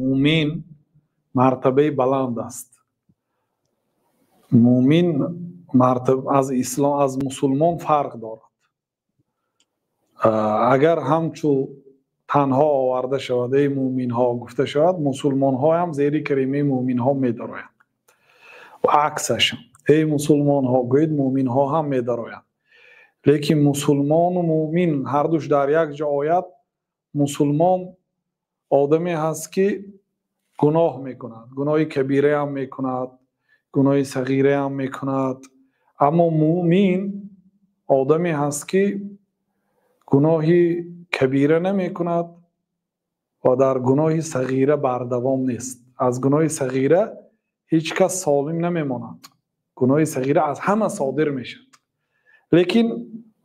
Мӯмин мартабаи баланд аст. Мӯмин аз ислом, аз мусулмон фарқ дорад. Агар ҳамчу танҳо оварда шавад, эй мӯминҳо гуфта шавад, мусулмонҳоям зери калимаи мӯминҳо медароянд. Ва аксаш, эй мусулмонҳо гӯед, мӯминҳо ҳам медароянд. Лекин мусулмону мӯмин ҳардуш дар як ҷо ояд, мусулмон одаме ҳаст, ки гуноҳ мекунад, гуноҳи кабираам мекунад, гуноҳи сағираам мекунад. Аммо мӯмин одаме ҳаст, ки гуноҳи кабира намекунад ва дар гуноҳи сағира бардавом нест. Аз гуноҳи сағира ҳеҷ кас солим намемонад. Гуноҳи сағира аз ҳама содир мешавад, лекин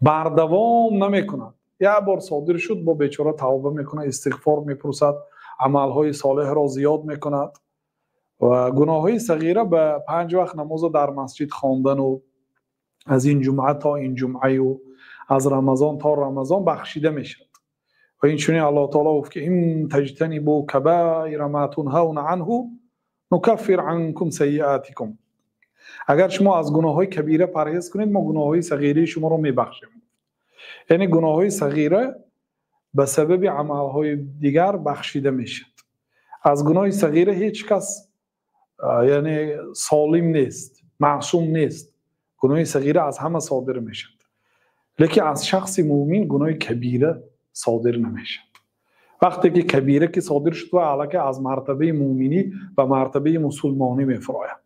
бардавом намекунад. Як бор содир шуд, бо бечора тавба мекунад, истиғфор мепурсад, амалҳои солеҳро зиёд мекунад. Ва гуноҳҳои сағира ба 5 вақт намозро дар масҷид хондану аз ин ҷумъа то ин ҷумъаю аз Рамазон то Рамазон бахшида мешавад. Ва инчунин Аллоҳ таоло гуфт, ки ин таҷтанибу кабаира ма тунҳавна анҳу нукаффир анкум сайиатикум. Агар шумо аз гуноҳҳои кабира парҳез кунед, мо гуноҳҳои сағираи шуморо мебахшем. Яъне гуноҳҳои сағира ба сабаби амалҳои дигар бахшида мешавад. Аз гуноҳи сағира ҳеҷ кас, яъне солим нест, маъсум нест. Гуноҳи сағира аз ҳама содир мешавад. Лекин аз шахси мӯмин гуноҳи кабира содир намешавад. Вақте ки кабира ки содир шуд, ва аллакай аз мартабаи мӯминӣ ба мартабаи мусулмонӣ мефурояд.